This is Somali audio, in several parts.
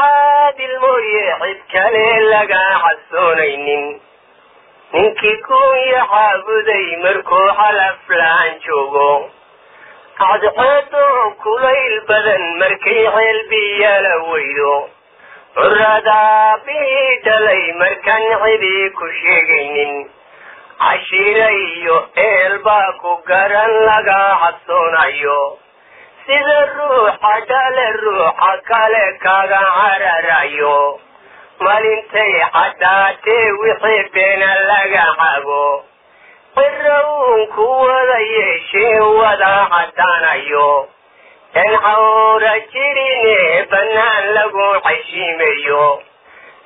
Caadil mooye cid kale laga cabsoonaynin. Ninkii kunya caabuday markuu xalaflaan joogo, cadceedo kulayl badan markay xeelbiyala weydo, curadaabihii dhalay markaan cidii ku sheegaynin, cashiira iyo eel baa ku garan laga cabsoonayo, sida ruuxa dhale ruuxa kale kaga cararayo. Maalintay caddaatee wixii beena laga cago, cirawun ku wada yeeshee wada caddaanayo, en cawra jirine bannaan lagu xeshiimayo,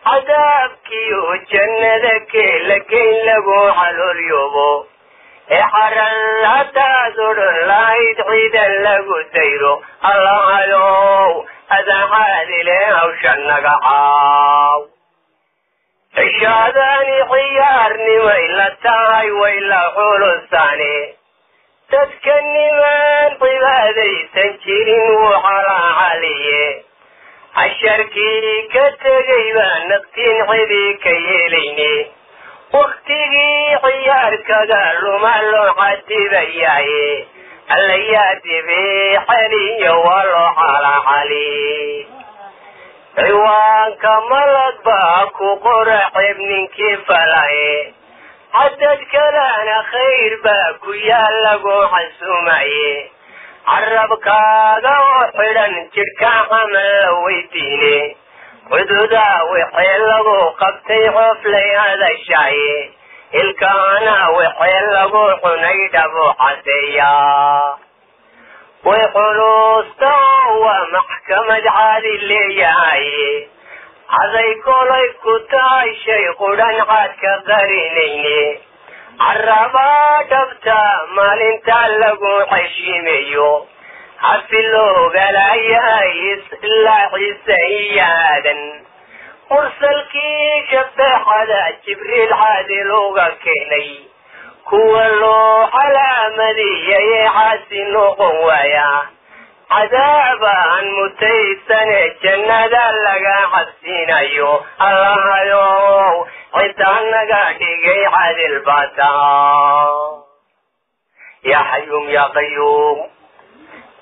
cadaabkiyo jannada kee la geyn lagu caloolyobo, ee xaran haddaad odhan lahayd ciidan lagu dayro. Allahayow, adaa caadile, hawsha naga caaw. Cishaadani ciyaarnimay la tahay, way la xulusaane. Dadka nimaan cibaadaysan jirin wuu xalaacaliye, casharkii ka tegay baa naqtiin cidii ka yeelayne. Waktigii ciyaarkaga luma loo cadibayaaye, allayaa dibee xeliyo waa loo xalaacali. Ciwaanka malag baa ku qora ceeb ninkii falaye, cadad kalena khayr baa ku yaal lagu xasuumaye. Carabkaaga oo xidhan jidhka camal la weydiine, cududaa wixii lagu qabtay xooflay hadashaaye, ilkaana wixii lagu cunay dhabu caseeyaa. Way xuluusta oo waa maxkamad caadi leeyahaye, caday kolay ku tahay shay qudhan caad ka qarinayne. Carabaa dhabta maalinta lagu xeshiimayo, hafi loogalayahay ilaa Ciise iyo Aadan, mursalkii shafeexada Jibriil caadil uga keenay. Kuwa loo calaamadiyay ee caasi noqon waaya, cadaabaan mutaysane jannada laga cabsiinayo. Allahayow, ciddaa naga dhigay caadil baa taha. Yaa xayuum yaa qayuum,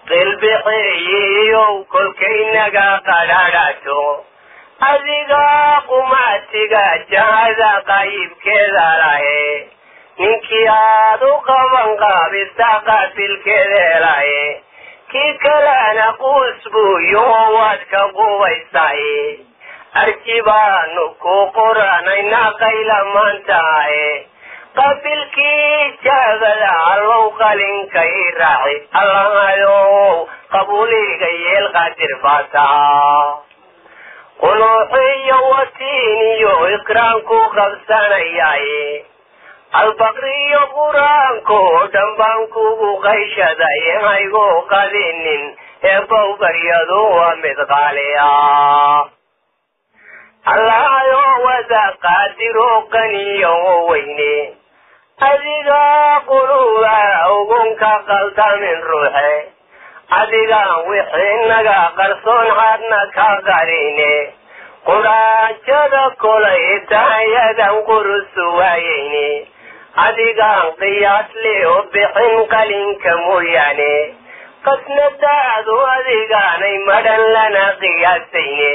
qilbixiyiyow kolkay naga qadhadhato, adiga qumaatiga jahada qaayibkeeda lahe, ninkii aad u qaban qaabisa qaabilkeeda helaye, kii kalena quus buuyo waad ka qubaysaye. Arji baanu ku qoranayna qayla maantahaye, qabilkii jaabada allow qalinka i raaci. Allahayow, qabuuliga yeel, qaadir baa taha. Qunuuxiyo watiin iyo iqraan ku qabsanayaaye, Albaqriyo Qur-aanko dhan baan kugu qayshaday, haygu qadinin eebow, baryadu waa mid qaali ah. Allahayo wada qaadiro qaniyo weyne, adiga quluba ugunka qaldamin ruuxe, adiga wixii naga qarsoon xaadna ka qarine. Quraanjada kolay tahayadan qurusu waayeyne, adigaan qiyaasle oo bixin qalinka mooyaane. Qasnadaadu adigaanay madhan lana qiyaasayne.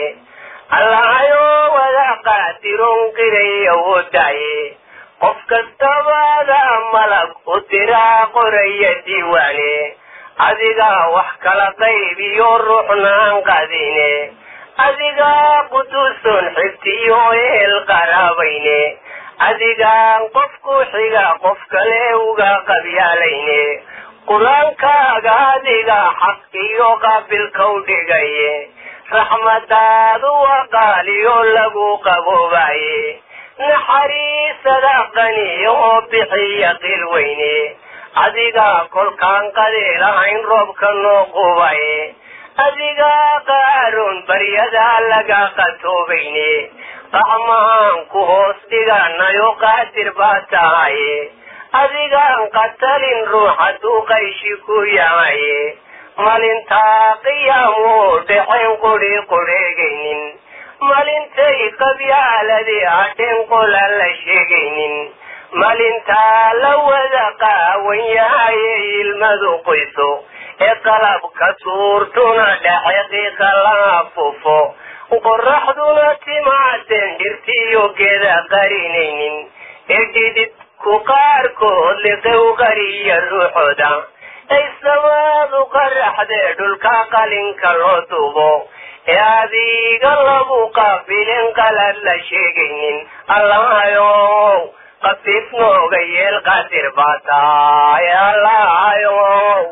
Allahayo wada qaadiron qiray awoodaaye, qof kastabaada malag u diraa qoraya diiwaane. Adigaa wax kala qaybiyo ruuxna aan qadine, adigaa quduusun xigtiyo ehel qaraabayne, adigaan qofku xiga qof kale uga qabyaalayne. Qur-aankaaga adiga xaq iyo qaabilka u dhigaye, raxmadaadu waa qaaliyo lagu qaboobaye. Naxariisada qaniyo oo bixiya qil weyne, adigaa kolkaan qadi lahayn roobka noo qubaye, adigaa qaaroon baryada laga qatoobayne. Qacmahaan ku hoos dhiganayo, qaadir baa tahaye, adigaan qatalin ruux hadduu qayshi ku yahaye. Maalintaa qiyaamuhu dhexayn quri qudheegaynin, Malintay qabyaaladii hadheen qola la sheegaynin, malintaa la wada qaawan yahaye ilmadu qoyso ee qalabka suurtuna dhaxe qiiqa la afuufo, qoraxduna timaadeen dhirtiyo geeda qarinaynin ee dhididku qaarkood liqew qariya ruuxooda, ay samaadu qaraxdee dhulka qalinka loo duubo ee adiga lagu qaabilin qalad la sheegaynin, Allahayow qafiif nooga yeel, qaadir baa tahay, Allahayow.